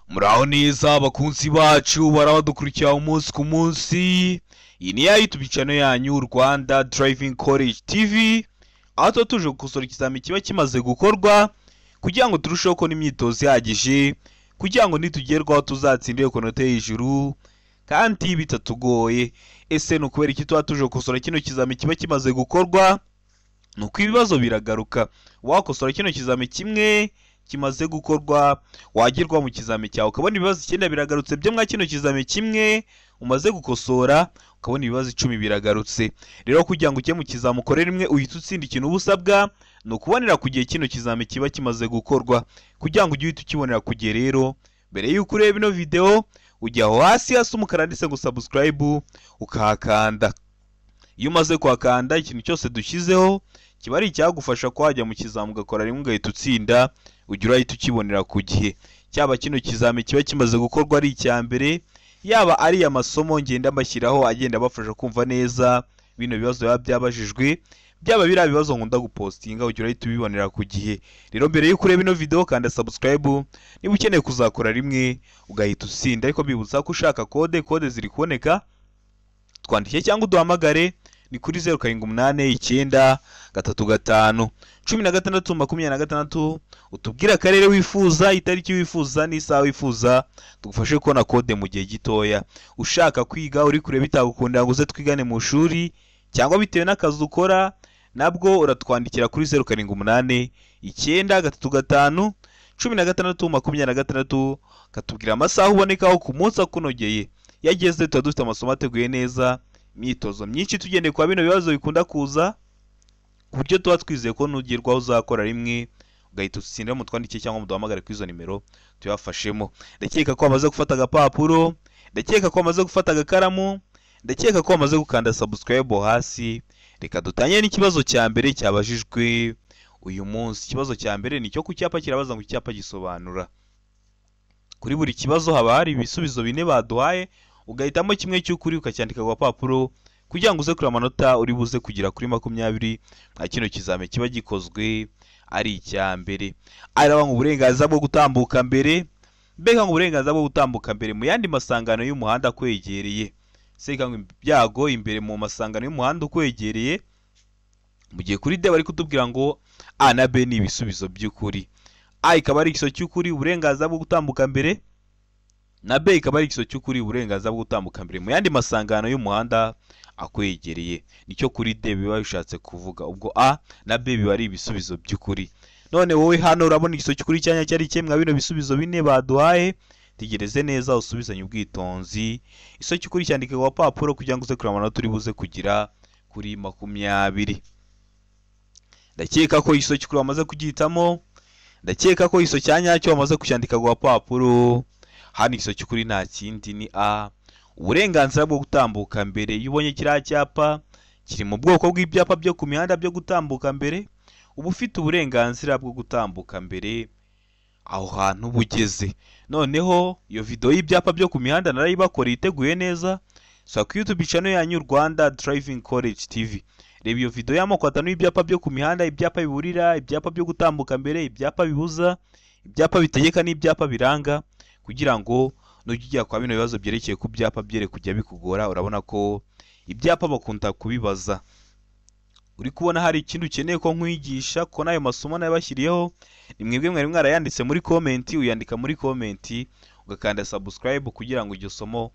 Muraho neza abakunzi bacu barabadukurikira umunsi ku munsi. Iyi ni ya YouTube channel yanyu Rwanda Driving College TV, aho tuba tuje gukosora ikizami kiba kimaze gukorwa kugira ngo turusheho kubona imyitozo ihagije, kugira ngo nitugerwaho tuzatsindire ku note y'ijuru kandi bitatugoye. Ese ni ukubera iki tuba tuje gukosora kino kizami kiba kimaze gukorwa? Ni uko ibibazo biragaruka. Wakosora kino kizami kimwe kimaze gukorwa, wagerwa mu kizami cyawe ukabona ibibazo 9 biragarutse byo mwa kino kizami kimwe umaze gukosora, ukabona ibibazo 10 biragarutse. Rero kugira ngo ujye mu kizami ukore rimwe uhite utsinda, ikintu uba usabwa ni ukubonera ku gihe kino kizami kiba kimaze gukorwa. Kugira ngo ujye uhita ukibonera ku gihe rero, mbere y'uko ureba ino video ujya aho hasi hasi umukara handitse ngo subscribe ukahakanda. Iyo umaze kuhakanda, ikintu cyose dushyizeho kiba ari icyagufasha ko wajya mu kizami ugakora rimwe ugahita utsinda, ujya urahita ukibonera ku gihe. Cyaba kino kizami kiba kimaze gukorwa ari icya mbere, yaba ari amasomo ngenda mbashyiraho agenda abafasha kumva neza bino bibazo biba byabajijwe, byaba biriya bibazo nkunda gupostinga, ujya urahita ubibonera ku gihe. Rero mbere y'uko ureba ino video kanda subscribe niba ukeneye kuzakora rimwe ugahita utsinda. Ariko mbibutsa ko ushaka kode, kode ziri kuboneka, twandike cyangwa uduhamagare ni kuri 0 7 8 9 3 5 16 26, utubwire akarere wifuza, itariki wifuza n'isaha wifuza, tugufashe kubona kode mu gihe gitoya. Ushaka kwiga uri kure bitagukundira ngo uze twigane mu shuri, cyangwa bitewe n'akazi ukora, nabwo uratwandikira kuri 0 7 8 9 3 5 16 26, katubwira amasaha ubonekaho ku munsi akunogeye. Yageze tuba dufite amasomo ateguye neza, imyitozo myinshi tugendeye kwa bino bibazo bikunda kuza, ku buryo tuba twizeye ko nugerwaho uzakora rimwe ugahita utsinda. Mutwandikiye cyangwa muduhamagare kuri izo nimero tuyafashemo. Ndakeka ko wamaze gufata agapapuro, ndakeka ko wamaze gufata agakaramu, ndakeka ko wamaze gukanda subscribe hasi. Reka dutangire n'ikibazo cya mbere cyabajijwe uyu munsi. Ikibazo cya mbere ni icyo ku cyapa, kirabaza ngo icyapa gisobanura. Kuri buri kibazo haba hari ibisubizo 4 baduhaye, ugahitamo kimwe cy'ukuri ukacyandika ku gapapuro kugira ngo uze kureba amanota uri buze kugira kuri 20 nka kino kizami kiba gikozwe ari icya mbere. Araba ngo uburenganzira bwo gutambuka mbere, mbega ngo uburenganzira bwo gutambuka mbere mu yandi masangano y'umuhanda akwegereye, seka ngo ibyago imbere mu masangano y'umuhanda ukwegereye. Mu gihe kuri D bari kutubwira ngo A na B ni ibisubizo by'ukuri. A ikaba ari igisubizo cy'ukuri, uburenganzira bwo gutambuka mbere, na B ikaba ari igisubizo cy'ukuri, uburenganzira bwo gutambuka mbere mu yandi masangano y'umuhanda akwegereye. Nicyo kuri D biba bishatse kuvuga. Ubwo A na B biba ari ibisubizo by'ukuri. None wowe hano urabona igisubizo cy'ukuri cyanya cyari kimwe bino bisubizo 4 baduhaye. Tegereze neza usubizanye ubwitonzi. Igisubizo cy'ukuri cyandike ku gapapuro kugira ngo uze kureba amanota uri buze kugira kuri 20. Ndakeka ko igisubizo cy'ukuri wamaze kugihitamo, ndakeka ko igisubizo cya nyacyo wamaze kucyandika ku gapapuro. Hano igisubizo cy'ukuri nta kindi ni A, uburenganzira bwo gutambuka mbere. Iyo ubonye kiriya cyapa kiri mu bwoko bw'ibyapa byo ku mihanda byo gutambuka mbere, uba ufite uburenganzira bwo gutambuka mbere aho hantu bugeze. Noneho iyo video y'ibyapa byo ku mihanda narayibakoreye iteguye neza, sura ku YouTube channel yanyu Rwanda Driving College TV. Reba iyo video y'amoko 5 y'ibyapa byo ku mihanda, ibyapa biburira, ibyapa byo gutambuka mbere, ibyapa bibuza, ibyapa bitegeka n'ibyapa biranga, kugira ngo nujya ujya kwa bino bibazo byerekeye ku byapa byere kujya bikugora. Urabona ko ibyapa bakunda kubibaza. Uri kubona hari ikindi ukeneye ko nkwigisha, ko n'ayo masomo nayabashyiriyeho, ni mwebwe mwari mwarayanditse muri comment, uyandika muri comment ugakanda subscribe kugira ngo iryo somo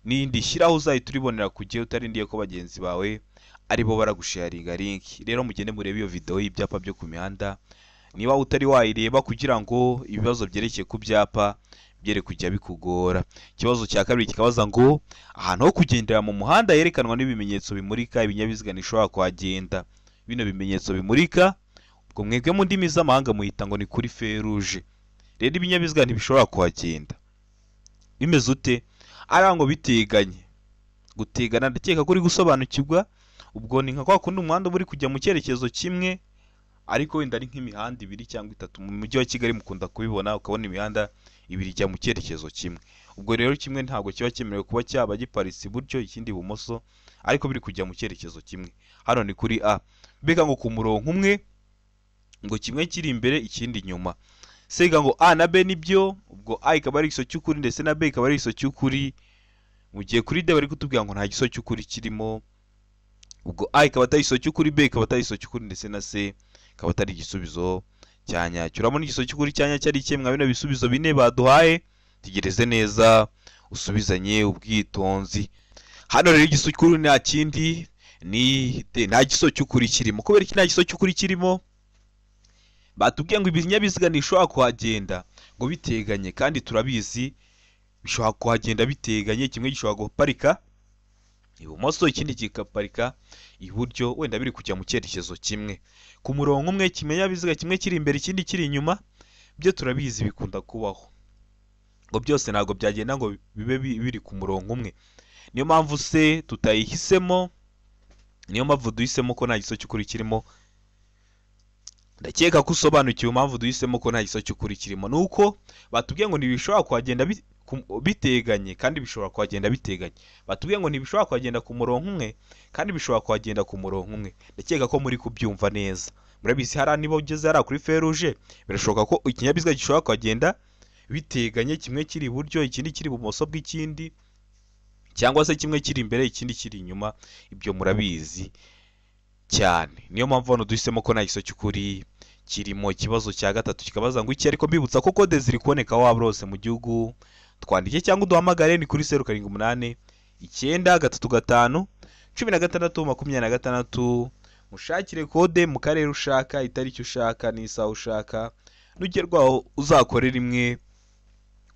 n'indi shyiraho uzahita uribonera ku gihe, utarindiye ko bagenzi bawe aribo baragusharinga link. Rero mugende murebe iyo video y'ibyapa byo ku mihanda niba utari wayireba, kugira ngo ibibazo byerekeye ku byapa byere kujya bikugora. Ikibazo cya kabiri kikabaza ngo ahantu ho kugendera mu muhanda yerekanwa n'ibimenyetso bimurika ibinyabiziga ntishobora kuhagenda. Bino bimenyetso bimurika ubwo mwebwe mu ndimi z'amahanga muhita ngo ni kuri feu rouge. Rero ibinyabiziga ntibishobora kuhagenda. Bimeze ute? Ari ngo biteganye. Gutegana ndakeka ko uri gusobanukirwa. Ubwo ni nka kwa kundi umuhanda uri kujya mu cyerekezo kimwe, ariko wenda ari nk'imihanda 2 cyangwa 3. Mu mujyi wa Kigali mukunda kubibona, ukabona imihanda 2 ijya mu cyerekezo kimwe. Ubwo rero kimwe ntabwo kiba cyemerewe kuba cyaba giparitse iburyo ikindi ibumoso, ariko biri kujya mu cyerekezo kimwe. Hano ni kuri A. Mbega ngo ku murongo umwe, ngo kimwe kiri imbere ikindi inyuma. C ngo A na B nibyo, ubwo A ikaba ari igisubizo cy'ukuri ndetse na B ikaba ari igisubizo cy'ukuri. Mu gihe kuri D bari kutubwira ngo nta gisubizo cy'ukuri kirimo, ubwo A ikaba atari igisubizo cy'ukuri, B ikaba atari igisubizo cy'ukuri ndetse na C ikaba atari igisubizo cya nyacyo. Urabona igisubizo cy'ukuri cya nyacyo ari ikihe mwa bino bisubizo bine baduhaye? Tegereze neza usubizanye ubwitonzi. Hano rero igisubizo cy'ukuri nta kindi ni D, nta gisubizo cy'ukuri kirimo. Kubera iki nta gisubizo cy'ukuri kirimo? Batubwiye ngo ibinyabiziga ntibishobora kuhagenda ngo biteganye, kandi turabizi bishobora kuhagenda biteganye. Kimwe gishobora guparika ibumoso, ikindi kikaparika iburyo, wenda biri kujya mu cyerekezo kimwe ku murongo umwe, ikinyabiziga kimwe kiri imbere ikindi kiri inyuma. Byo turabizi bikunda kubaho, ngo byose ntabwo byagenda ngo bibe biri ku murongo umwe. Niyo mpamvu se tutayihisemo, niyo mpamvu duhisemo ko nta gisubizo cy'ukuri kirimo. Ndakeka ko usobanukiwe impamvu duhisemo ko nta gisubizo cy'ukuri kirimo. Ni uko batubwiye ngo ntibishobora kuhagenda biteganye, kandi bishobora kuhagenda biteganye. Batubwiye ngo ntibishobora kuhagenda ku murongo umwe, kandi bishobora kuhagenda ku murongo umwe. Ndakeka ko muri kubyumva neza. Murabizi hariya niba ugeze hariya kuri feruje, birashoboka ko ikinyabiziga gishobora kuhagenda biteganye, kimwe kiri iburyo ikindi kiri ibumoso bw'ikindi, cyangwa se kimwe kiri imbere ikindi kiri inyuma. Ibyo murabizi cyane. Niyo mpamvu hano duhisemo ko nta gisubizo cy'ukuri kirimo. Ikibazo cya gatatu kikabaza ngo iki, ariko mbibutsa ko kode ziri kuboneka waba hose mu gihugu. Twandike cyangwa uduhamagare ni kuri 078 9 3 5 16 26. Mushakire kode mu karere ushaka, itariki ushaka n'isaha ushaka. Nugerwaho uzakore rimwe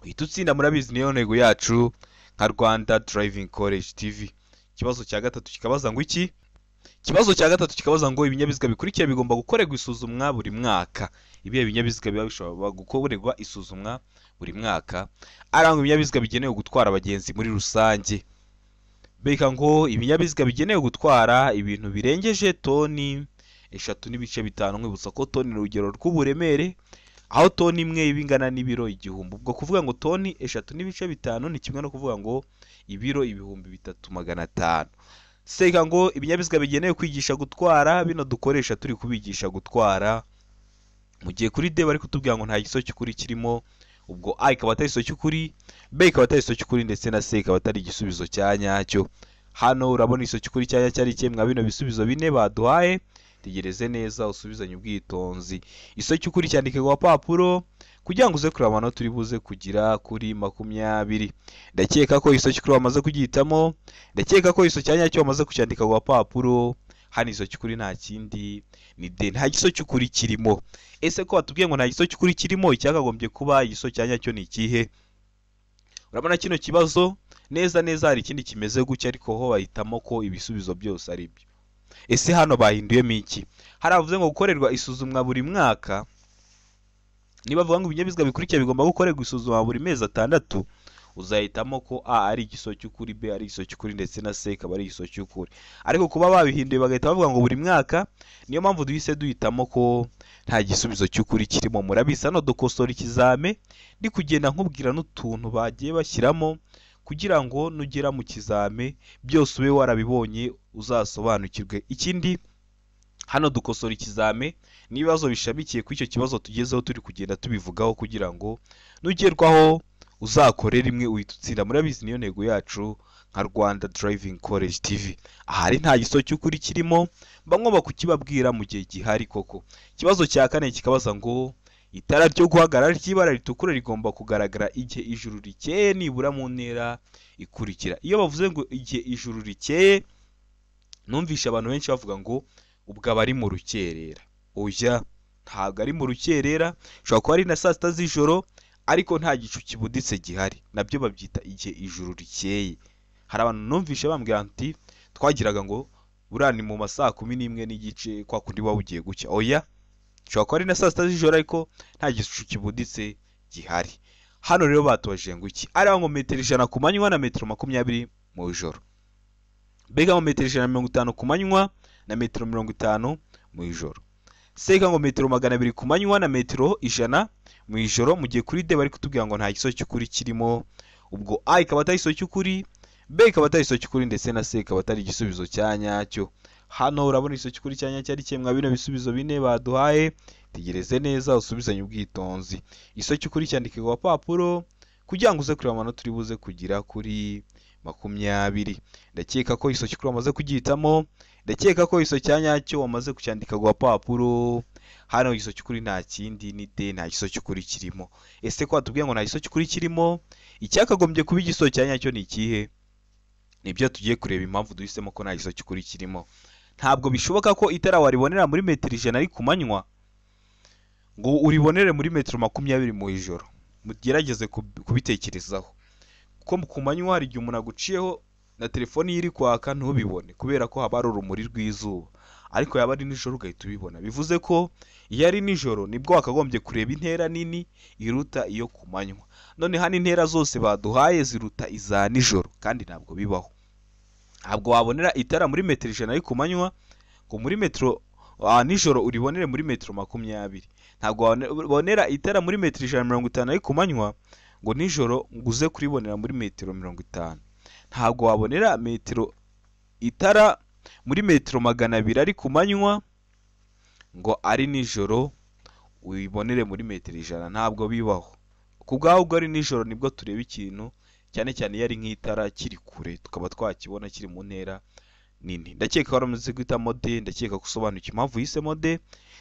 uhita utsinda. Murabizi niyo ntego yacu nka Rwanda Driving College TV. Ikibazo cya gatatu kikabaza ngo iki? Ikibazo cya gatatu kikabaza ngo ibinyabiziga bikurikira bigomba gukorerwa isuzumwa buri mwaka. Ibihe binyabiziga biba bishobora gukorerwa isuzumwa buri mwaka? Arangwa ibinyabiziga bigenewe gutwara abagenzi muri rusange. Beka ngo ibinyabiziga bigenewe gutwara ibintu birengeje toni 3.5. Nkwibutsa ko toni ni urugero rw'uburemere, aho toni imwe iba ingana n'ibiro 1000. Ubwo kuvuga ngo toni 3.5 ni kimwe no kuvuga ngo ibiro 3500. Seka ngo ibinyabiziga bigenewe kwigisha gutwara, bino dukoresha turi kubigisha gutwara. Mu gihe kuri D bari kutubwira ngo nta gisubizo cy'ukuri kirimo, ubwo A ikaba atari igisubizo cy'ukuri, B ikaba atari igisubizo cy'ukuri ndetse na C ikaba atari igisubizo cya nyacyo. Hano urabona igisubizo cy'ukuri cya nyacyo ari ikihe mwa bino bisubizo bine baduhaye? Tegereze neza usubizanye ubwitonzi. Igisubizo cy'ukuri cyandike ku gapapuro kugira ngo uze kureba amanota turi buze kugira kuri 20. Ndakeka ko igisubizo cy'ukuri wamaze kugihitamo, ndakeka ko igisubizo cya nyacyo wamaze kucyandika ku gapapuro. Hano igisubizo cy'ukuri nta kindi ni D, nta gisubizo cy'ukuri kirimo. Ese ko batubwiye ngo nta gisubizo cy'ukuri kirimo, icyakagombye kuba igisubizo cya nyacyo ni ikihe? Urabona kino kibazo neza neza hari ikindi kimeze gutya, ariko ho bahitamo ko ibisubizo byose ari byo. Ese hano bahinduyemo iki? Hari abavuze ngo gukorerwa isuzumwa buri mwaka. Niba bavuga ngo ibinyabiziga bikurikira bigomba gukorerwa isuzumwa buri mezi 6, uzahitamo ko A ari igisubizo cy'ukuri, B ari igisubizo cy'ukuri ndetse na C ikaba ari igisubizo cy'ukuri. Ariko kuba babihinduye bagahita bavuga ngo buri mwaka, niyo mpamvu duhise duhitamo ko nta gisubizo cy'ukuri kirimo. Murabizi hano dukosora ikizame, ndi kugenda nkubwira n'utuntu bagiye bashyiramo kugira ngo nugera mu kizame byose ube warabibonye uzasobanukirwe. Ikindi hano dukosora ikizame n'ibibazo bishamikiye kuri icyo kibazo tugezeho turi kugenda tubivugaho kugira ngo nugerwaho uzakore rimwe uhita utsinda. Murabizi niyo ntego yacu nka Rwanda Driving College TV. Ahari nta gisubizo cy'ukuri kirimo, mba ngomba kukibabwira mu gihe gihari koko. Ikibazo cya kane kikabaza ngo itara ryo guhagarara ry'ibara ritukura rigomba kugaragara igihe ijuru rikeye nibura mu ntera ikurikira. Iyo bavuze ngo igihe ijuru rikeye, numvisha abantu benshi bavuga ngo ubwo aba ari mu rukerera. Oya, ntabwo ari mu rukerera, ushobora kuba ari na saa 6 z'ijoro ariko nta gicu kibuditse gihari, nabyo babyita igihe ijuru rikeye. Hari abantu numvishe bambwira nti twagiraga ngo buriya ni mu masaha 11:15 kwa kundi waba ugiye gucya. Oya, ushobora kuba ari na saa 6 z'ijoro ariko nta gicu kibuditse gihari. Hano rero batubajije ngo iki? Ari ngo metero 100 ku manywa na metero 20 mu ijoro. Mbega ngo metero 150 ku manywa na metero 50 mu ijoro. Seka ngo metero 200 ku manywa na metero 100 mu ijoro. Mu gihe kuri D bari kutubwira ngo nta gisubizo cy'ukuri kirimo, ubwo A ikaba atari igisubizo cy'ukuri, B ikaba atari igisubizo cy'ukuri ndetse na C ikaba atari igisubizo cya nyacyo. Hano urabona igiso cy'ukuri cya nyacyo ari kimwe bino bisubizo bine baduhaye. Tegereze neza usubizanye ubwitonzi. Igiso cy'ukuri cyandike ku gapapuro kugira ngo uze kureba amanota uri buze kugira kuri 20. Ndakeka ko igiso cy'ukuri wamaze kugihitamo, ndakeka ko igiso cya nyacyo wamaze kucyandika ku gapapuro. Hano igiso cy'ukuri nta kindi ni D, nta giso cy'ukuri kirimo. Ese ko watubwiye ngo nta giso cy'ukuri kirimo, icyakagombye kuba igiso cya nyacyo ni ikihe? Nibyo tugiye kureba impamvu duhisemo ko nta giso cy'ukuri kirimo. Ntabwo bishoboka ko itara waribonera muri metero 100 ari ku manywa ngo uribonere muri metero 20 mu ijoro. Mugerageze kubitekerezaho, kuko ku manywa hari igihe umuntu aguciyeho na telefoni ye iri kwaka ntubibone kubera ko haba hari urumuri rw'izuba, ariko yaba ari nijoro ugahita ubibona. Bivuze ko iyo ari nijoro nibwo wakagombye kureba intera nini iruta iyo ku manywa. None hano intera zose baduhaye ziruta iza nijoro, kandi ntabwo bibaho. Ntabwo wabonera itara muri metero 100 ari ku manywa ngo muri metero nijoro uribonere muri metero 20. Ntabwo wabonera itara muri metero 150 ari ku manywa ngo nijoro ngo uze kuribonera muri metero 50. Ntabwo wabonera metero itara muri metero 200 ari ku manywa ngo ari nijoro uyibonere muri metero 100. Ntabwo bibaho. Ku bwaho ubwo ari nijoro nibwo tureba ikintu, cyane cyane iyo ari nk'itara kiri kure tukaba twakibona kiri mu ntera nini. Ndakeka waramaze guhitamo D, ndakeka ko usobanukiwe impamvu uhisemo D,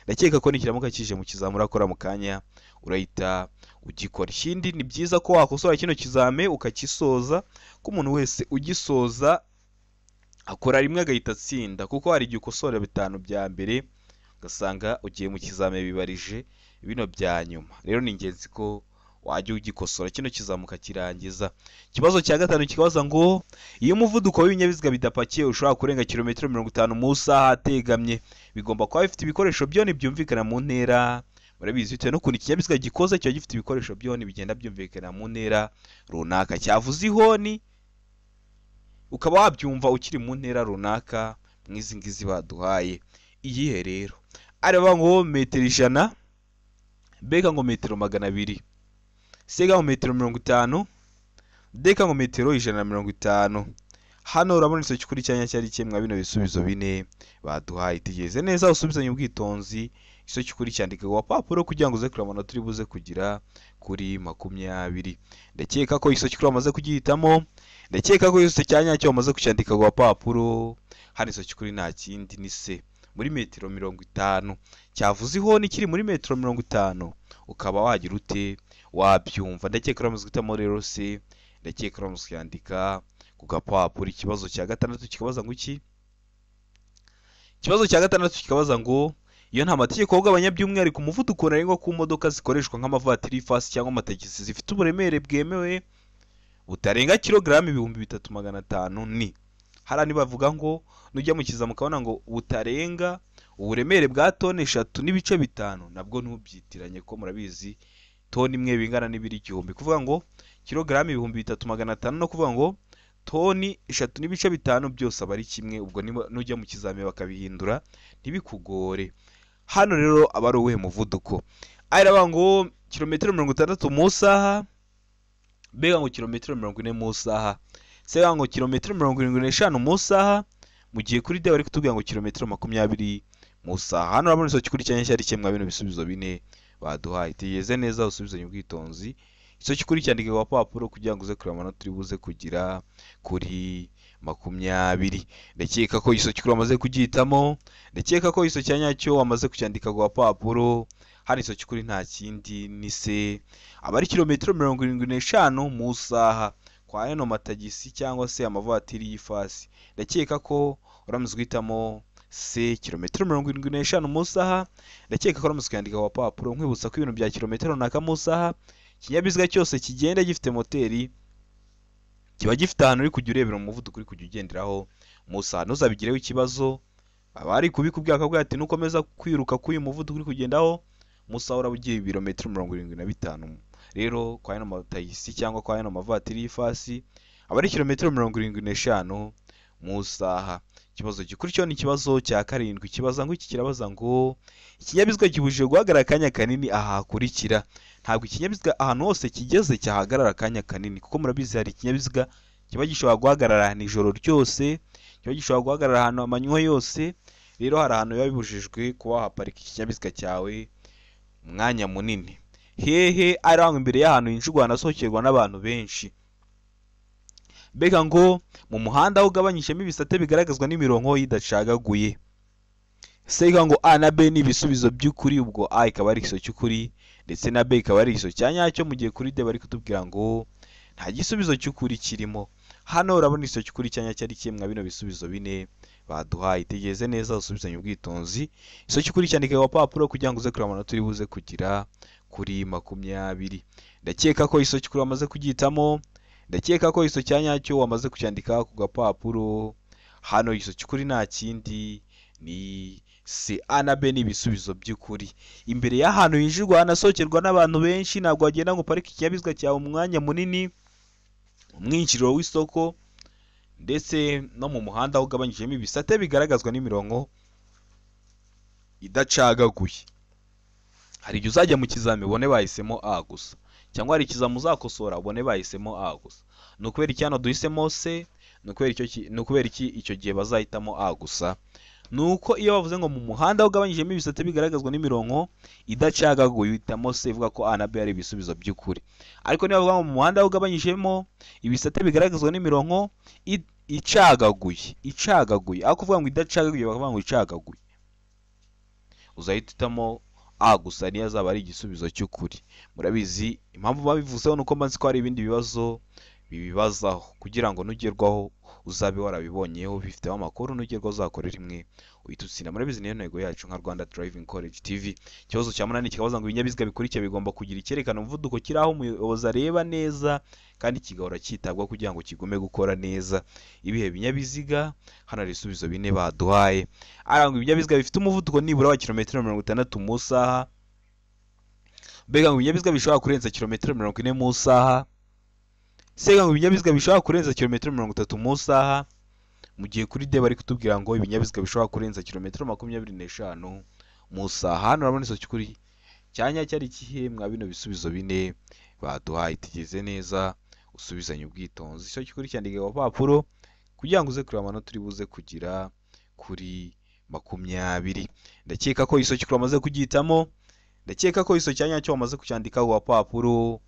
ndakeka ko nikiramuka kije mu kizami urakora mu kanya urahita ugikora. Ikindi ni byiza ko wakosora kino kizame ukakisoza, ko umuntu wese ugisoza akora rimwe agahita atsinda, kuko hari igihe ukosora 5 bya mbere ugasanga ugiye mu kizame bibarije bino bya nyuma. Rero ni ingenzi ko wajya ugikosora kino kizami ukakirangiza. Ikibazo cya gatanu kikabaza ngo iyo umuvuduko w'ibinyabiziga bidapakiye ushobora kurenga kilometero 50 mu isaha ategamye, bigomba kuba bifite ibikoresho byoni byumvikana mu ntera. Murabizi bitewe n'ukuntu ikinyabiziga gikoze kiba gifite ibikoresho byoni bigenda byumvikana mu ntera runaka. Cyavuze ihoni ukaba wabyumva ukiri mu ntera runaka mw'izi ngizi baduhaye. Iyihe rero? Areba ngo metero 100, B ngo metero 200, C ngo metero 50, D ngo metero 150. Hano urabona igiso cy'ukuri cya nyacyo ari kimwe bino bisubizo bine baduhaye. Tegereze neza usubizanye ubwitonzi. Igiso cy'ukuri cyandike ku gapapuro kugira ngo uze kureba amanota uri buze kugira kuri 20. Ndakeka ko igiso cy'ukuri wamaze kugihitamo, ndakeka ko igiso cya nyacyo wamaze kucyandika ku gapapuro. Hano igiso cy'ukuri nta kindi ni C, muri metero 50. Cyavuze ihoni kiri muri metero 50 ukaba wagira ute wabyumva. Ndakeka uramaze guhitamo rero C, ndakeka uramaze kuyandika ku gapapuro. Ikibazo cya gatandatu kikabaza ngo iki? Ikibazo cya gatandatu kikabaza ngo iyo nta mategeko agabanya by'umwihariko umuvuduko ntarengwa ku modoka zikoreshwa nk'amavatiri y'ifasi cyangwa amatagisi zifite uburemere bwemewe butarenga kilogaramu 3500 ni. Hariya nibavuga ngo nujya mu kizami ukabona ngo butarenga uburemere bwa toni 3.5, nabwo ntubyitiranye ko murabizi toni imwe bingana n'ibiro 1000. Kuvuga ngo kilogaramu 3500 no kuvuga ngo toni 3.5 byose aba ari kimwe. Ubwo nujya mu kizami bakabihindura ntibikugore. Hano rero aba ari uwuhe muvuduko? A iravuga ngo kilometero 60 mu isaha, B ngo kilometero 40 mu isaha, C ngo kilometero 75 mu isaha, mu gihe kuri D bari kutubwira ngo kilometero 20 mu isaha. Hano urabona igiso cy'ukuri cya nyacyo ari kimwe bino bisubizo bine baduhaye. Tegereze neza usubizanye ubwitonzi. Igiso cy'ukuri cyandike ku gapapuro kugira ngo uze kureba amanota uri buze kugira kuri 20. Ndakeka ko igiso cy'ukuri wamaze kugihitamo, ndakeka ko igiso cya nyacyo wamaze kucyandika ku gapapuro. Hano igiso cy'ukuri nta kindi ni C, aba ari kilometero 75 mu isaha kwa yano matagisi cyangwa se amavatiri y'ifasi. Ndakeka ko uramaze guhitamo C, kilometero 75 mu isaha. Ndakeka ko uramaze kuyandika ku gapapuro. Nkwibutsa ko ibintu bya kilometero runaka mu isaha, ikinyabiziga cyose kigenda gifite moteri kiba gifite ahantu uri kujya urebera umuvuduko uri kujya ugenderaho mu isaha. Ntuzabigireho ikibazo, abari kubikubwira akakubwira ati nukomeza kwiruka k'uyu muvuduko uri kugendaho mu isaha uraba ugiye ibirometero 75. Rero kwa yano matagisi cyangwa kwa yano mavatiri y'ifasi aba ari kilometero 75 mu isaha. Ikibazo gikurikiyeho ni ikibazo cya karindwi. Kibaza ngo iki kirabaza ngo ikinyabiziga kibujijwe guhagarara akanya kanini aha hakurikira. Ntabwo ikinyabiziga ahantu hose kigeze cyahagarara akanya kanini, kuko murabizi hari ikinyabiziga kiba gishobora guhagarara ijoro ryose, Kiba gishobora guhagarara ahantu amanywa yose. Rero hari ahantu biba bibujijwe kuba wahaparika ikinyabiziga cyawe umwanya munini. Hehe? Ari aho imbere y'ahantu hinjirwa hanasohokerwa n'abantu benshi. Mbega ngo mu muhanda aho ugabanyijemo ibisate bigaragazwa n'imirongo idacagaguye. Sega ngo A na B ni ibisubizo by'ukuri, ubwo A ikaba ari igisubizo cy'ukuri ndetse na B ikaba ari igisubizo cya nyacyo, mu gihe kuri D bari kutubwira ngo nta gisubizo cy'ukuri kirimo. Hano urabona igisubizo cy'ukuri cya nyacyo ari kimwe bino bisubizo bine baduhaye. Itegereze neza usubizanye ubwitonzi. Igisubizo cy'ukuri cyandike ku gapapuro kugira ngo uze kureba amanota uri buze kugira kuri 20. Ndakeka ko igisubizo cy'ukuri wamaze kugihitamo. Ndakeka ko igisubizo cya nyacyo wamaze kucyandika ku gapapuro. Hano igisubizo cy'ukuri nta kindi ni C. A na B ni ibisubizo by'ukuri. Imbere y'ahantu hinjirwa hanasohokerwa n'abantu benshi, ntabwo wagenda ngo uparike ikinyabiziga cyawe umwanya munini mu mwinjiriro w'isoko ndetse no mu muhanda aho ugabanyijemo ibisate bigaragazwa n'imirongo idacagaguye. Hari igihe uzajya mu kizami ubone bahisemo A gusa, cyangwa hari ikizami uzakosora ubone bahisemo A gusa. Ni ukubera iki hano duhisemo C? Ni ukubera iki icyo gihe bazahitamo A gusa? Ni uko iyo bavuze ngo mu muhanda ugabanyijemo ibisate bigaragazwa n'imirongo idacagaguye, uhitamo C ivuga ko A na B ari ibisubizo by'ukuri. Ariko niba bavuga ngo mu muhanda ugabanyijemo ibisate bigaragazwa n'imirongo icagaguye, icagaguye, aho kuvuga ngo idacagaguye bakavuga ngo icagaguye, uzahita uhitamo A gusa, niyo azaba ari igisubizo cy'ukuri. Murabizi impamvu babivuzeho nuko mbanzi ko hari ibindi bibazo bibibazaho, kugira ngo nugerwaho uzabe warabibonyeho bifiteho amakuru, nugerwaho uzakore rimwe uhita utsinda. Murabizi niyo ntego yacu nka Rwanda Driving College TV. Ikibazo cya 8 kikabaza ngo ibinyabiziga bikurikiye bigomba kugira icyerekana umuvuduko kiri aho umuyobozi areba neza kandi kigahora cyitabwaho kugira ngo kigume gukora neza. Ibihe binyabiziga? Hano hari ibisubizo bine baduhaye. Arangwa ibinyabiziga bifite umuvuduko nibura wa kilometero 60 mu isaha. Mbega ngo ibinyabiziga bishobora kurenza kilometero 40 mu isaha. Sega ngo ibinyabiziga bishobora kurenza kilometero 30 mu isaha, mu gihe kuri D bari kutubwira ngo ibinyabiziga bishobora kurenza kilometero 25 mu isaha. Hano urabona igisubizo cy'ukuri cya nyacyo ari ikihe mwa bino bisubizo bine baduhaye? Itegereze neza usubizanye ubwitonzi. Igisubizo cy'ukuri cyandike ku gapapuro kugira ngo uze kureba amanota uri buze kugira kuri 20. Ndakeka ko igisubizo cy'ukuri wamaze kugihitamo. Ndakeka ko igisubizo cya nyacyo wamaze kucyandika ku gapapuro.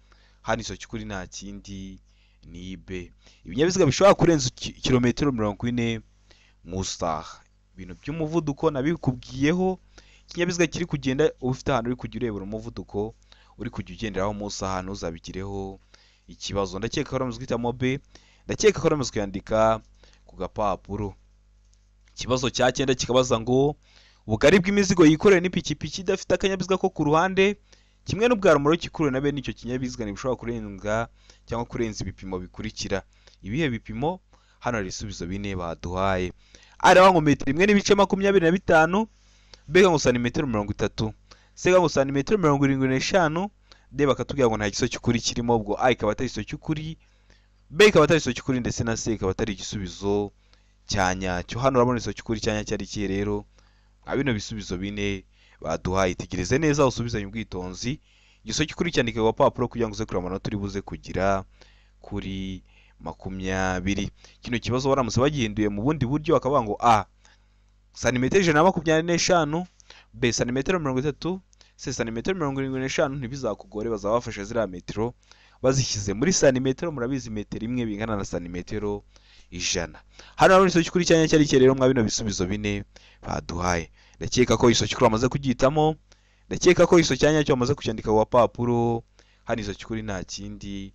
Hano igisubizo cy'ukuri nta kindi ni B. Ibinyabiziga bishobora kurenza kilometero 40 mu isaha. Ibintu by'umuvuduko nabikubwiyeho. Ikinyabiziga kiri kugenda ufite ahantu uri kujya urebera umuvuduko uri kujya ugenderaho mu isaha, ntuzabigireho ikibazo. Ndakeka ko uramaze guhitamo B. Ndakeka ko uramaze kuyandika ku gapapuro. Ikibazo cya 9 kikabaza ngo ubugari bw'imizigo yikorewe n'ipikipiki idafite akanyabiziga ko ku ruhande kimwe n'ubwa rumoroki ikuruwe na bene icyo kinyabiziga ntibishobora kurenga cyangwa kurenza ibipimo bikurikira. Ibihe bipimo? Hano hari ibisubizo bine baduhaye. Ari ngo metero 1 n'ibice 25, B ngo santimetero 30, C ngo santimetero 75, D bakatubwira ngo nta gisubizo cy'ukuri kirimo. Ubwo A ikaba atari igisubizo cy'ukuri, B ikaba atari igisubizo cy'ukuri ndetse na C ikaba atari igisubizo cya nyacyo. Hano urabona igisubizo cy'ukuri cya nyacyo ari ikihe rero? Nka bino bisubizo bine baduhaye. Itegereze neza usubizanye ubwitonzi. Igisubizo cy'ukuri cyandike ku gapapuro kugira ngo uze kureba amanota uri buze kugira kuri 20. Kino kibazo baramutse bagihinduye mu bundi buryo bakavuga ngo A santimetero 125, B santimetero 30, C santimetero 75, ntibizakugore, bazaba bafashe ziriya metero bazishyize muri santimetero. Murabizi metero imwe bingana na santimetero 100. Hano urabona igisubizo cy'ukuri cya nyacyo ari ikihe rero mwa bino bisubizo bine baduhaye? Ndakeka ko igisubizo cy'ukuri wamaze kugihitamo. Ndakeka ko igisubizo cya nyacyo wamaze kucyandika ku gapapuro. Hano igisubizo cy'ukuri nta kindi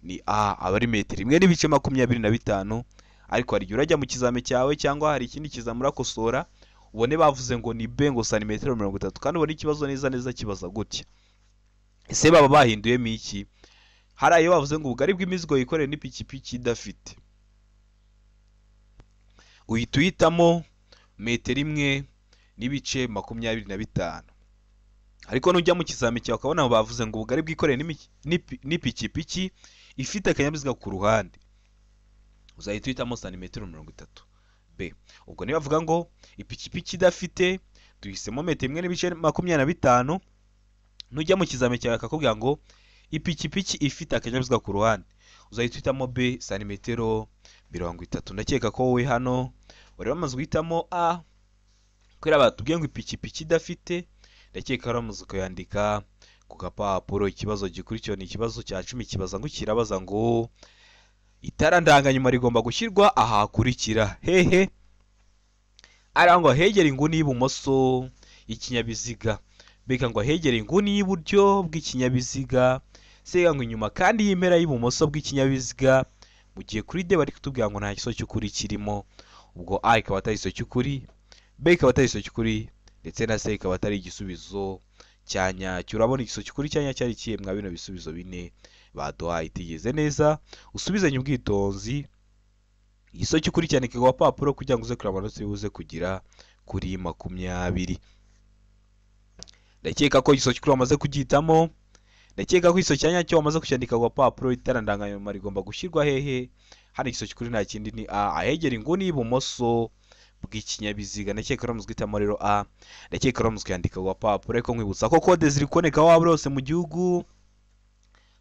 ni A, aba ari metero 1 n'ibice 25. Ariko hari igihe urajya mu kizami cyawe cyangwa hari ikindi kizami urakosora ubone bavuze ngo ni B ngo santimetero 30, kandi ubone ikibazo neza neza kibaza gutya. Ese baba bahinduyemo iki? Hari ayo bavuze ngo ubugari bw'imizigo yikorewe n'ipikipiki idafite, uhita uhitamo metero 1 n'ibice 25. Ariko nujya mu kizami cyawe ukabona bavuze ngo ubugari bwikorewe n'ipikipiki ifite akanyabiziga ku ruhande, uzahita uhitamo santimetero 30 B. Ubwo niba bavuga ngo ipikipiki idafite, duhisemo metero 1 n'ibice 25. Nujya mu kizami cyawe akakubwira ngo ipikipiki ifite akanyabiziga ku ruhande, uzahita uhitamo B santimetero 30. Ndakeka ko wowe hano Wari wamaze guhitamo A kubera batubwiye ngo ipikipiki idafite, ndakeka wari wamaze kuyandika ku gapapuro. Ikibazo gikurikiyeho ni ikibazo cya 10, kibaza ngo kirabaza ngo itara ndanganyuma rigomba gushyirwa aha hakurikira hehe? Arangwa hegera inguni y'ibumoso y'ikinyabiziga, mbega ngo ahegere inguni y'iburyo bw'ikinyabiziga, se ngo inyuma kandi y'impera y'ibumoso bw'ikinyabiziga. Mu gihe kuri D bari kutubwira ngo nta gisubizo cy'ukuri kirimo, ubwo A ikaba atari igisubizo cy'ukuri, B ikaba atari igisubizo cy'ukuri, ndetse na C ikaba atari igisubizo cya nyacyo. Urabona igisubizo cy'ukuri cya nyacyo ari ikihe mwa bino bisubizo bine baduhaye? Itigeze neza, usubizanye ubwitonzi. Igisubizo cy'ukuri cyandike ku gapapuro kugira ngo uze kureba amanota uze kugira kuri 20. Ndakeka ko igisubizo cy'ukuri wamaze kugihitamo. Ndakeka ko igisubizo cya nyacyo wamaze kucyandika ku gapapuro. Itara ndanganyuma rigomba gushyirwa hehe? Hano igisubizo cy'ukuri nta kindi ni A, ahegera inguni y'ibumoso bw'ikinyabiziga. Ndakeka ko wamaze guhitamo rero A, ndakeka ko wamaze kuyandika ku gapapuro. Ariko nkwibutsa ko kode ziri kuboneka aho waba hose mu gihugu,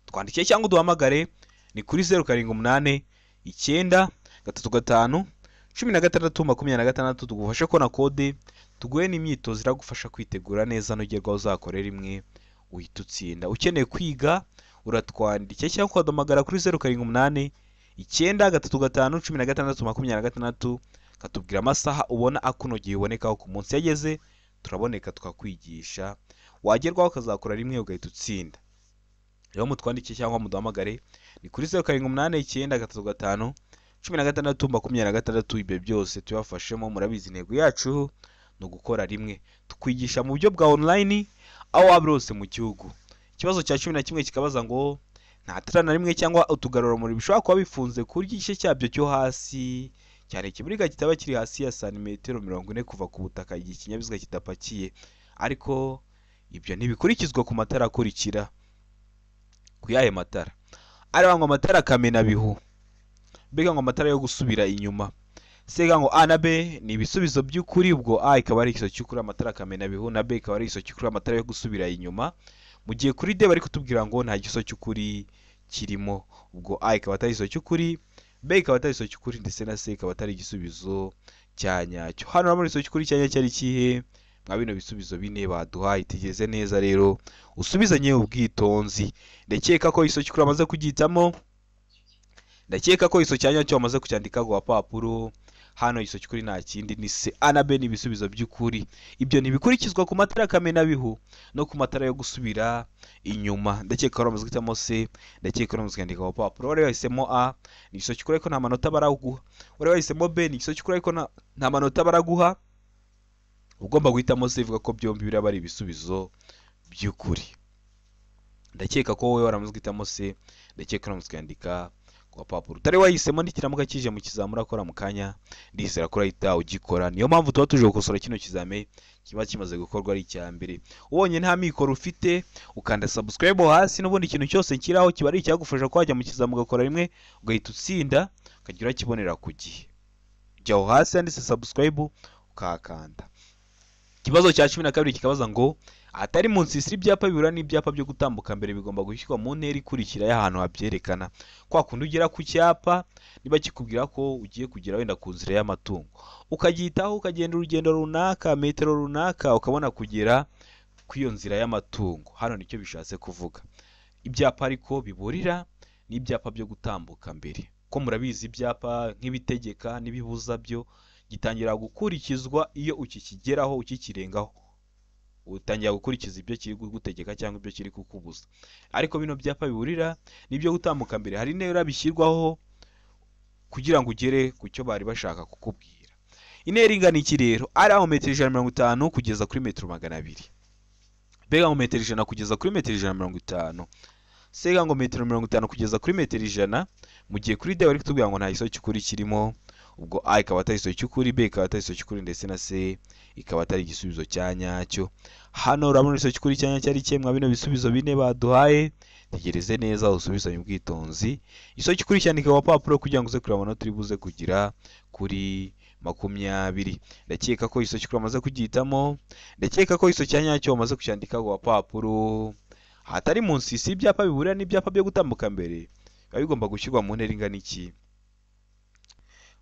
twandikiye cyangwa uduhamagare ni kuri 0 7 8 9 3 5 16 26, tugufashe kubona kode, tuguhe n'imyitozo iragufasha kwitegura neza nugerwaho uzakorera imwe uhita utsinda. Ukeneye kwiga uratwandikiye cyangwa ukaduhamagara kuri 0 7 8 9 3 5 16 26, katubwira amasaha ubona akunogeye ubonekaho ku munsi yageze, turaboneka tukakwigisha, wagerwaho ukazakora rimwe ugahita utsinda. Rero mutwandikiye cyangwa muduhamagare ni kuri 0 7 8 9 3 5 16 26. Ibyo byose tubafashemo, murabizi intego yacu ni ugukora rimwe, tukwigisha mu buryo bwa online aho waba hose mu gihugu. Ikibazo cya 11 kikabaza ngo nta tara na rimwe cyangwa utugarurarumuri bishobora kuba bifunze ku buryo igice cyabyo cyo hasi cyane ikiburiga kitaba kiri hasi ya santimetero 40 kuva ku butaka igihe ikinyabiziga kidapakiye, ariko ibyo ntibikurikizwa ku matara akurikira. Ku yahe matara? Areba ngo amatara kamenabihu, mbega ngo amatara yo gusubira inyuma. Sega ngo A na B ni ibisubizo by'ukuri, ubwo A ikaba ari igisubizo cy'ukuri amatara kamenabihu, na B ikaba ari igisubizo cy'ukuri amatara yo gusubira inyuma. Mu gihe kuri D bari kutubwira ngo nta gisubizo cy'ukuri kirimo, ubwo A ikaba atari igisubizo cy'ukuri, B ikaba atari igisubizo cy'ukuri, ndetse na C ikaba atari igisubizo cya nyacyo. Hano urabona igisubizo cy'ukuri cya nyacyo ari ikihe mwa bino bisubizo bine baduhaye? Itegeze neza rero usubizanye ubwitonzi. Ndakeka ko igisubizo cy'ukuri wamaze kugihitamo, ndakeka ko igisubizo cya nyacyo wamaze kucyandika ku gapapuro. Hano igisubizo cy'ukuri nta kindi ni C, A na B ni ibisubizo by'ukuri. Ibyo ntibikurikizwa ku matara kamenabihu no ku matara yo gusubira inyuma. Ndakeka ko wamaze guhitamo C, ndakeka ko wamaze kucyandika ku gapapuro. Wari wahisemo A ni igisubizo cy'ukuri ariko nta manota baraguha. Wari wahisemo B ni igisubizo cy'ukuri ariko nta manota baraguha. Ugomba guhitamo C, ivuga ko byombi biraba ari ibisubizo by'ukuri. Ndakeka ko wowe waramaze guhitamo C, ndakeka ko wamaze kuyandika ku gapapuro. Utari wahisemo nikiramuka kije mu kizamura akora mu kanya, ndizera ko urahita ugikora. Niyo mpamvu tuba tuje gukosora kino kizame kiba kimaze gukorwa ari icya mbere. Ubonye nta mikoro ufite ukanda subscribe hasi, n'ubundi ikintu cyose kiraho kiba ari icyagufasha ko wajya mu kizamura ugakora rimwe ugahita utsinda, ukagira urakibonera ku gihe. Jya aho hasi handitse subscribe ukahakanda. Ikibazo cya 12 kikabaza ngo ahatari mu nsisiro ibyapa bibura n'ibyapa byo gutambuka mbere bigomba gushyirwa mu ntera ikurikira y'ahantu habyerekana. Kwa kundi ugera ku cyapa niba kikubwira ko ugiye kugera wenda ku nzira y'amatungo, ukagihitaho ukagenda urugendo runaka, metero runaka, ukabona kugera ku iyo nzira y'amatungo. Hano nicyo bishatse kuvuga. Ibyapa ariko biburira n'ibyapa byo gutambuka mbere, ko murabizi ibyapa nk'ibitegeka n'ibibuza byo gitangira gukurikizwa iyo ukikigeraho, ukikirengaho utangira gukurikiza ibyo kiri kugutegeka cyangwa ibyo kiri kukubuza. Ariko bino byapa biburira nibyo gutambuka mbere, hari intera bishyirwaho kugira ngo ugere ku cyo bari bashaka kukubwira. Intera ingana iki rero? Ari aho metero 150 kugeza kuri metero 200. Mbega ngo metero 100 kugeza kuri metero 150. Sega ngo metero 50 kugeza kuri metero 100. Mu gihe kuri D bari kutubwira ngo nta gisubizo cy'ukuri kirimo, ubwo A ikaba atari igisubizo cy'ukuri, B ikaba atari igisubizo cy'ukuri, ndetse na C ikaba atari igisubizo cya nyacyo. Hano urabona igisubizo cy'ukuri cya nyacyo ari ikihe mwa bino bisubizo bine baduhaye? Tegereze neza usubizanye ubwitonzi. Igisubizo cy'ukuri cyandike ku gapapuro kugira ngo uze kureba amanota uri buze kugira kuri 20. Ndakeka ko igisubizo cy'ukuri wamaze kugihitamo, ndakeka ko igisubizo cya nyacyo wamaze kucyandika ku gapapuro. Ahatari mu nsisiro ibyapa biburira n'ibyapa byo gutambuka mbere biba bigomba gushyirwa mu ntera ingana iki?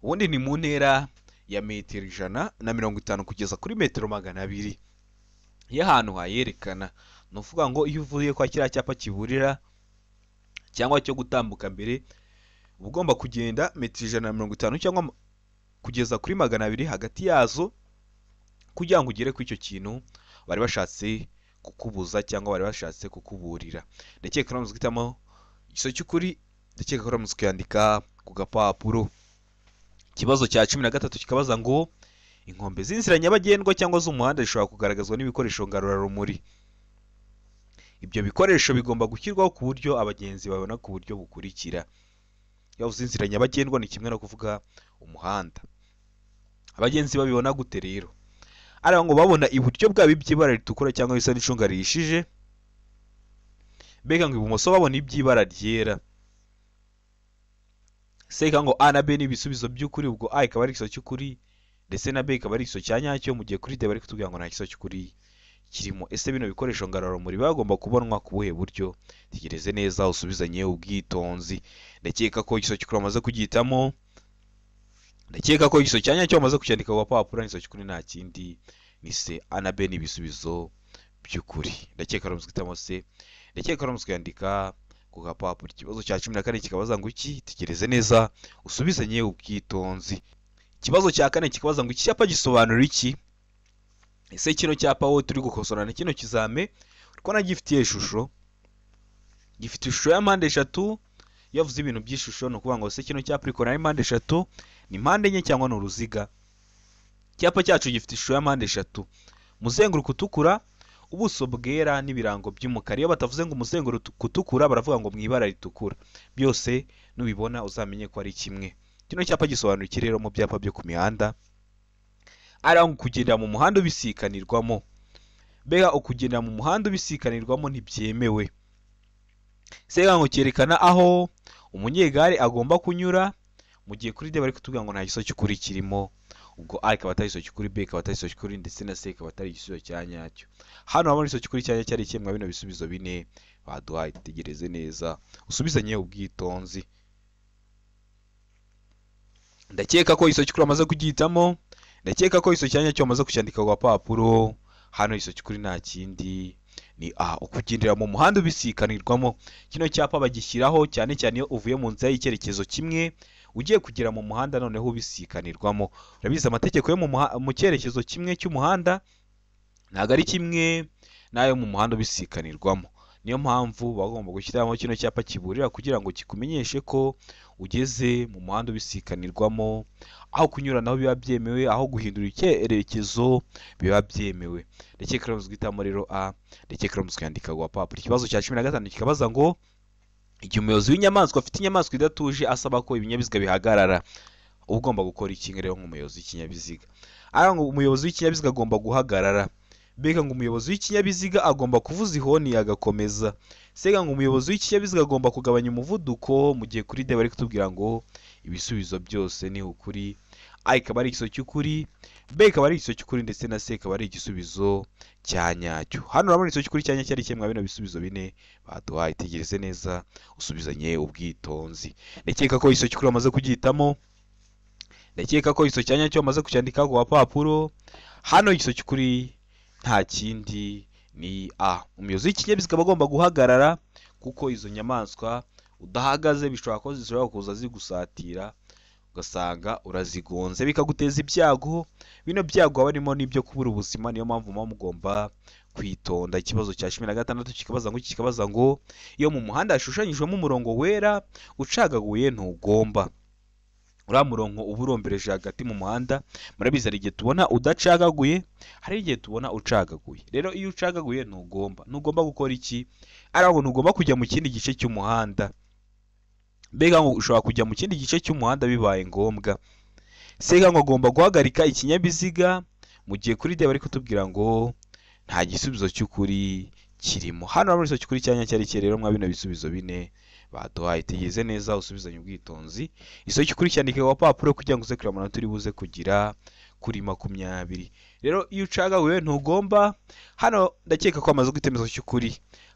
Ubundi ni mu ntera ya metero 150 kugeza kuri metero 200 y'ahantu hayerekana. Ni ukuvuga ngo iyo uvuye kwa kiriya cyapa kiburira cyangwa cyo gutambuka mbere, uba ugomba kugenda metero 150 cyangwa kugeza kuri 200 hagati yazo, kugira ngo ugere kuri icyo kintu bari bashatse kukubuza cyangwa bari bashatse kukuburira. Ndakeka ko uramutse uhitamo igisubizo cy'ukuri, ndakeka ko uramutse ukiyandika ku gapapuro. Ikibazo cya 13 kikabaza ngo inkombe z'inzira nyabagendwa cyangwa z'umuhanda zishobora kugaragazwa n'ibikoresho ngarurarumuri. Ibyo bikoresho bigomba gushyirwaho ku buryo abagenzi babona ku buryo bukurikira. Iyo uvuze inzira nyabagendwa ni kimwe no kuvuga umuhanda. Abagenzi babibona gute rero? Ariko ngo babona iburyo bwabo iby'ibara ritukura cyangwa bisa n'icunga rihishije, mbega ngo ibumoso babona iby'ibara ryera. Seka ngo A na B ni ibisubizo by'ukuri, ubwo A ikaba ari igisubizo cy'ukuri ndetse na B ikaba ari igisubizo cya nyacyo, mu gihe kuri D bari kutubwira ngo nta gisubizo cy'ukuri kirimo. Ese bino bikoresho ngarurarumuri bagomba kubonwa ku buhe buryo? Tegereze neza usubizanye ubwitonzi. Ndakeka ko igisubizo cy'ukuri bamaze kugihitamo, ndakeka ko igisubizo cya nyacyo bamaze kucyandika ku gapapuro, igisubizo cy'ukuri nta kindi ni C. A na B ni ibisubizo by'ukuri. Ndakeka ko guhitamo C, ndakeka ko kuyandika ku gapapuro. Ikibazo cya 14 kikabaza ngo iki? Tegereze neza usubizanye ubwitonzi. Ikibazo cya 4 kikabaza ngo iki cyapa gisobanura iki? Ese kino cyapa wowe turi gukosorana kino kizame urikubona gifitiye ishusho, gifite ishusho ya mpande eshatu. Iyo avuze ibintu by'ishusho ni ukuvuga ngo ese kino cyapa urikubona ari mpande eshatu, ni mpande enye cyangwa ni uruziga? Icyapa cyacu gifite ishusho ya mpande eshatu, umuzenguruko utukura, ubuso bwera n'ibirango by'umukara. Iyo batavuze ngo umuzenguruko utukura baravuga ngo mu ibara ritukura. Byose nubibona uzamenye ko ari kimwe. Kino cyapa gisobanura iki rero mu byapa byo ku mihanda? Ari aho kugendera mu muhanda ubisikanirwamo. Mbega ukugendera mu muhanda ubisikanirwamo ntibyemewe. Sega ngo cyerekana aho umunyegare agomba kunyura, mu gihe kuri D bari kutubwira ngo nta gisubizo cy'ukuri kirimo. Ubwo A ikaba atari igisubizo cy'ukuri, B ikaba atari igisubizo cy'ukuri ndetse na C ikaba atari igisubizo cya nyacyo. Hano habona igisubizo cy'ukuri cya nyacyo ari kimwe bino bisubizo bine baduhaye. Tegereze neza usubizanye ubwitonzi. Ndakeka ko igisubizo cy'ukuri bamaze kugihitamo, ndakeka ko igisubizo cya nyacyo bamaze kucyandika ku gapapuro. Hano igisubizo cy'ukuri nta kindi ni A, ukugendera mu muhanda ubisikanirwamo. Kino cyapa bagishyiraho cyane cyane iyo uvuye mu nzira y'icyerekezo kimwe ugiye kugera mu muhanda noneho ubisikanirwamo. Urabizi amategeko yo mu cyerekezo kimwe cy'umuhanda ntabwo ari kimwe n'ayo mu muhanda ubisikanirwamo. Niyo mpamvu bagomba gushyiramo kino cyapa kiburira kugira ngo kikumenyeshe ko ugeze mu muhanda ubisikanirwamo, aho kunyuranaho biba byemewe, aho guhindura icyerekezo biba byemewe. Ndakeka ko guhitamo rero A, ndakeka ko kuyandika ku gapapuro. Ikibazo cya 15 kikabaza ngo igihe umuyobozi w'inyamaswa afite inyamaswa idatuje asaba ko ibinyabiziga bihagarara, uba ugomba gukora iki rero nk'umuyobozi w'ikinyabiziga? Ariko ngo umuyobozi w'ikinyabiziga agomba guhagarara. Mbega ngo umuyobozi w'ikinyabiziga agomba kuvuza ihoni agakomeza. Sega ngo umuyobozi w'ikinyabiziga agomba kugabanya umuvuduko, mu gihe kuri D bari kutubwira ngo ibisubizo byose ni ukuri. A ikaba ari igisubizo cy'ukuri, B ikaba ari igisubizo cy'ukuri ndetse na C ikaba ari igisubizo cya nyacyo. Hano urabona igisubizo cy'ukuri cya nyacyo ari kimwe bino bisubizo bine baduhaye. Tegereze neza usubizanye ubwitonzi. Ndakeka ko igisubizo cy'ukuri bamaze kugihitamo, ndakeka ko igisubizo cya nyacyo bamaze kucyandika ku gapapuro. Hano igisubizo cy'ukuri nta kindi ni A. Umuyobozi w'ikinyabiziga aba agomba guhagarara kuko izo nyamaswa udahagaze bishobora ko zishobora kuza zigusatira ugasanga urazigonze bikaguteza ibyago. Bino byago haba harimo n'ibyo kubura ubuzima, niyo mpamvu muba mugomba kwitonda. Ikibazo cya 16 kikabaza ngo kikabaza ngo iyo mu muhanda hashushanyijwemo umurongo wera ucagaguye ntugomba. Uriya murongo uba urombereje hagati mu muhanda, murabizi hari igihe tubona udacagaguye, hari igihe tubona ucagaguye. Rero iyo ucagaguye ntugomba gukora iki? Ariko ntugomba kujya mu kindi gice cy'umuhanda. Mbega ngo ushobora kujya mu kindi gice cy'umuhanda bibaye ngombwa. Sega ngo agomba guhagarika ikinyabiziga, mu gihe kuri D bari kutubwira ngo nta gisubizo cy'ukuri kirimo. Hano urabona igisubizo cy'ukuri cya nyacyo ari iki rero mwa bino bisubizo bine baduhaye. Tegereze neza usubizanye ubwitonzi. Igisubizo cy'ukuri cyandike ku gapapuro kugira ngo uze kureba amanota uri buze kugira kuri 20. Rero iyo ucagaguye ntugomba. Hano ndakeka ko amaze guhitamo igisubizo cy'ukuri.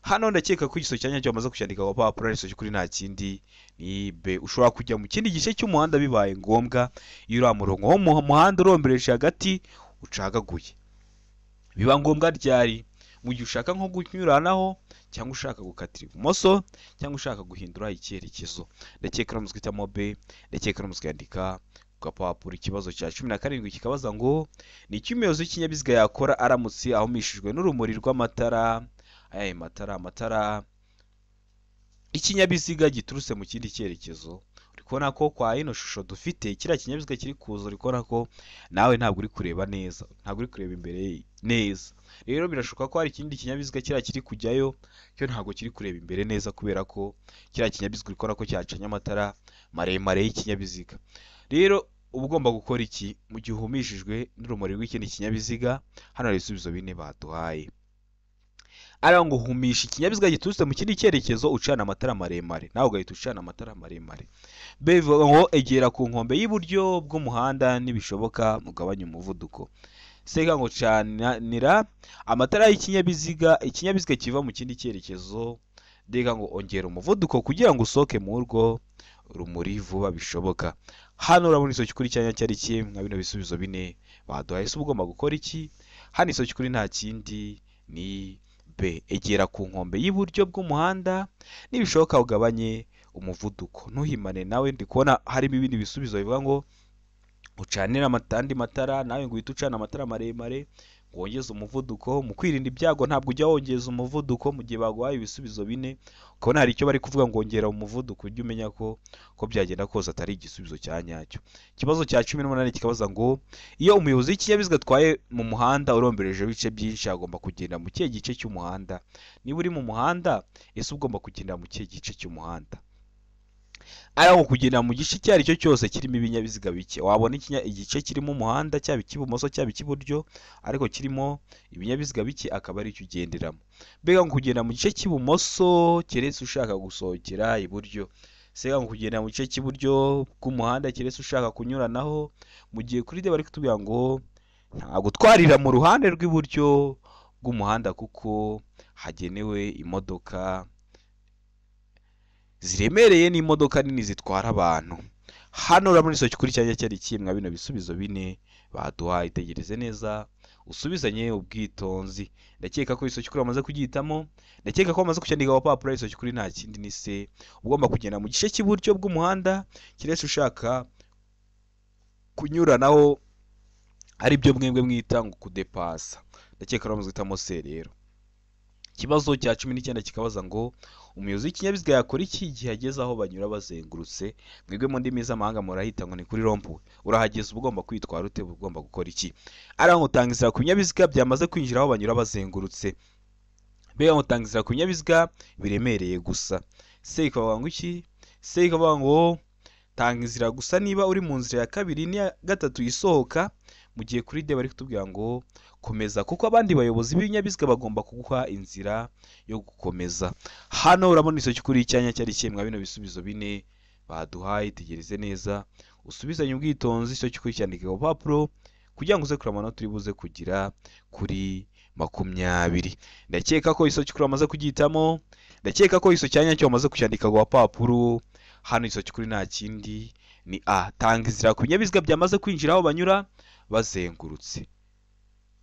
Hano ndakeka ko igisubizo cya nyacyo bamaze kucyandika ku gapapuro, ariko cy'ukuri nta kindi ni B. Ushobora kujya mu kindi gice cy'umuhanda bibaye ngombwa iyo uriya murongo wo mu muhanda urombereje hagati ucagaguye. Biba ngombwa ryari? Mu gihe ushaka nko kunyuranaho, cyangwa ushaka gukatira ibumoso, cyangwa ushaka guhindura icyerekezo. Ndakeka uramutse uhitamo B, ndakeka uramutse ukandika ku gapapuro. Ikibazo cya 17 kikabaza ngo ni iki umuyobozi w'ikinyabiziga yakora aramutse ahumishijwe n'urumuri rw'amatara, aya matara, amatara ikinyabiziga giturutse mu kindi cyerekezo. Uri kubona ko kwa ino shusho dufite kiriya kinyabiziga kiri kuza, uri kubona ko nawe ntabwo uri kureba neza, ntabwo uri kureba imbere neza. Rero birashoboka ko hari ikindi kinyabiziga kiriya kiri kujyayo cyo ntabwo kiri kureba imbere neza, kubera ko kiriya kinyabiziga uri kubona ko cyacanye amatara maremare y'ikinyabiziga. Rero uba ugomba gukora iki mu gihe uhumishijwe n'urumuri rw'ikindi kinyabiziga? Hano hari ibisubizo bine baduhaye. Ariho ngo humisha ikinyabiziga giturutse mu kindi cyerekezo ucana amatara maremare, nawe ugahita ucana amatara maremare. B bivuga ngo egera ku nkombe y'iburyo bw'umuhanda nibishoboka ugabanye umuvuduko. C ngo canira amatara y'ikinyabiziga, ikinyabiziga kiva mu kindi cyerekezo. D ngo ongera umuvuduko kugira ngo usohoke mu urwo rumuri vuba bishoboka. Hano urabona isoki kuri cyanya cyari kimwe nka bino bisubizo bine baduhaye. Ese ugomba gukora iki? Hano isoki kuri nta kindi ni B, egera ku nkombe y'iburyo bw'umuhanda nibishoboka ugabanye umuvuduko. Ntuhimane nawe, ndi kubona harimo ibindi bisubizo bivuga ngo ucanire andi matara, nawe ngo uhite ucana amatara maremare ngo wongeze umuvuduko. Mu kwirinda ibyago ntabwo ujya wongeza umuvuduko. Mu gihe baguhaye ibisubizo bine ukabona hari icyo bari kuvuga ngo wongera umuvuduko, ujye umenya ko byagenda kose atari igisubizo cya nyacyo. Ikibazo cya 18 kikabaza ngo iyo umuyobozi w'ikinyabiziga atwaye mu muhanda urombereje ibice byinshi agomba kugenda mu kihe gice cy'umuhanda? Niba uri mu muhanda, ese ugomba kugenda mu kihe gice cy'umuhanda? Ariko kugenda mu gice icyo ari cyo cyose kirimo ibinyabiziga bike. Wabona igice kirimo umuhanda cyaba icy'ibumoso cyaba icy'iburyo ariko kirimo ibinyabiziga bike akaba ari cyo ugenderamo. Mbega ngo kugenda mu gice cy'ibumoso keretse ushaka gusohokera iburyo. Sega ngo kugenda mu gice cy'iburyo bw'umuhanda keretse ushaka kunyuranaho. Mu gihe kuri D bari kutubwira ngo nta gutwarira mu ruhande rw'iburyo bw'umuhanda kuko hagenewe imodoka ziremereye n'imodoka nini zitwara abantu. Hano urabona isoki kuri cyanya cyari kimwe bino bisubizo bine baduhaye. Itegereze neza usubizanye ubwitonzi. Ndakeka ko isoki kuri bamaze kugihitamo, ndakeka ko bamaze kucyandika ku papuro. Isoki kuri nta kindi ni C, ugomba kugenda mu gice cy'iburyo bw'umuhanda keretse ushaka kunyuranaho, ari byo mwebwe mwita ngo kudepasa. Ndakeka bamaze guhitamo C. Rero ikibazo cya 19 kikabaza ngo umuyobozi w'ikinyabiziga yakora iki igihe ageze aho banyura bazengurutse? Mwebwe mu ndimi z'amahanga murahita ngo ni kuri rompuwe. Urahageze uba ugomba kwitwara ute? Ugomba gukora iki? Ari ngo utanga inzira ku binyabiziga byamaze kwinjira aho banyura bazengurutse. B ngo utanga inzira ku binyabiziga biremereye gusa. C ikavuga ngo iki? C ikavuga ngo tanga inzira gusa niba uri mu nzira ya kabiri n'iya gatatu isohoka. Mu gihe kuri D bari kutubwira ngo komeza kuko abandi bayobozi b'ibinyabiziga bagomba kuguha inzira yo gukomeza. Hano urabona isoki kuri icyanya cyari kimwe bino bisubizo bine baduhaye. Tegereze neza usubizanye ubwitonzi isoki kuri cyandike ku papuro kugira ngo uze kureba amanota uri buze kugira kuri 20. Ndakeka ko isoki kuri bamaze kugihitamo, ndakeka ko isoki cyanya cyo bamaze kucyandika ku papuro. Hano isoki kuri nta kindi ni A, tanga inzira ku binyabiziga byamaze kwinjira aho banyura bazengurutse.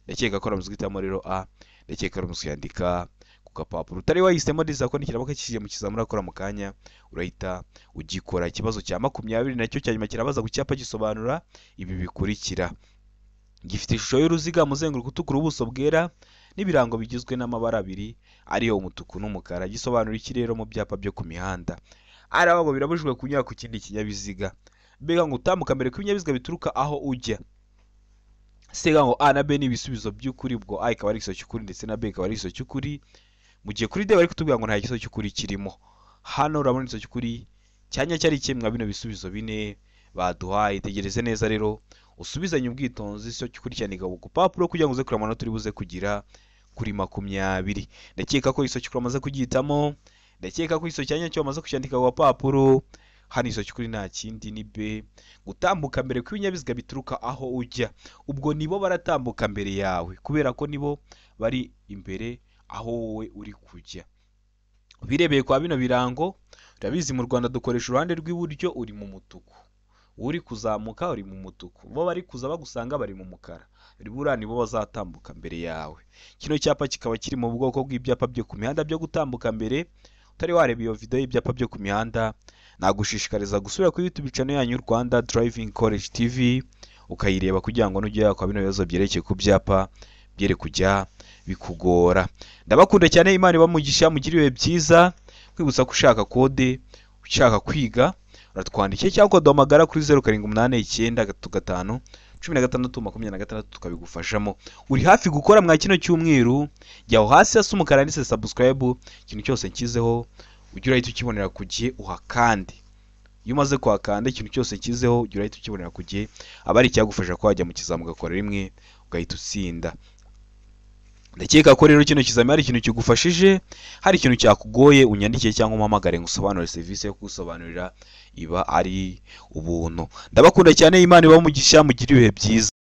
Ndakeka ko bamaze guhitamo rero A, ndakeka bamaze kuyandika ku gapapuro. Utari wahisemo ndiza ko nikiramuka kije mu kizamura akora mu kanya urahita ugikora. Ikibazo cya 20 nacyo cya nyuma kirabaza ku cyapa gisobanura ibi bikurikira. Gifite ishusho y'uruziga, umuzenguruko utukura, ubuso bwera n'ibirango bigizwe n'amabara abiri ariyo umutuku n'umukara. Gisobanura iki rero mu byapa byo ku mihanda? Araba ngo birabujijwe kunyura ku kindi kinyabiziga. Mbega ngo utambuka mbere kw'ibinyabiziga bituruka aho ujya. Sega ngo A na B ni ibisubizo by'ukuri, ubwo A ikaba ari igisubizo cy'ukuri ndetse na B ikaba ari igisubizo cy'ukuri. Mu gihe kuri D bari kutubwira ngo nta gisubizo cy'ukuri kirimo. Hano urabona igisubizo cy'ukuri cyanya cyari kimwe bino bisubizo bine baduhaye. Itegereze neza rero usubizanye ubwitonzi igisubizo cy'ukuri cyandika ku papuro kugira ngo uze kureba amanota uri buze kugira kuri 20. Ndakeka ko igisubizo cy'ukuri bamaze kugihitamo, ndakeka ko igisubizo cyanya cyo bamaze kucyandika ku papuro. Hano isoki kuri nta kindi ni B, gutambuka mbere kw'ibinyabiziga bituruka aho ujya. Ubwo nibo baratambuka mbere yawe kubera ko nibo bari imbere aho wowe uri kujya. Ubirebeye kwa bino birango, urabizi mu Rwanda dukoresha uruhande rw'iburyo, uri mu mutuku, uri kuzamuka uri mu mutuku, bo bari kuza bagusanga bari mu mukara, buriya nibo bazatambuka mbere yawe. Kino cyapa kikaba kiri mu bwoko bw'ibyapa byo ku mihanda byo gutambuka mbere. Utari wareba iyo video y'ibyapa byo ku mihanda, nagushishikariza gusubira kuri YouTube channel yanyu Rwanda Driving College TV ukayireba, kugira ngo nujya yakwa bino bibazo byerekeye ku byapa byere kujya bikugora. Ndabakunda cyane, Imana ibamugisha, mugire ibihe byiza. Kwibutsa ko ushaka kode, ushaka kwiga, uratwandikiye cyangwa ukaduhamagara kuri 0789 35 16 26 tukabigufashamo. Uri hafi gukora mwa kino cyumweru, jya aho hasi hasa umukara handitse subscribe, ikintu cyose nshyizeho ujye urahita ukibonera ku gihe, uhakande. Iyo umaze kuhakanda, ikintu cyose nshyizeho ujye urahita ukibonera ku gihe, aba ari icyagufasha ko wajya mu kizami ugakora rimwe ugahita utsinda. Ndakeka ko rero kino kizami hari ikintu kigufashije, hari ikintu cyakugoye unyandikiye cyangwa umpamagare ngo usobanure. Serivisi yo kugusobanurira iba ari ubuntu. Ndabakunda cyane, Imana ibahe umugisha, mugire ibihe byiza.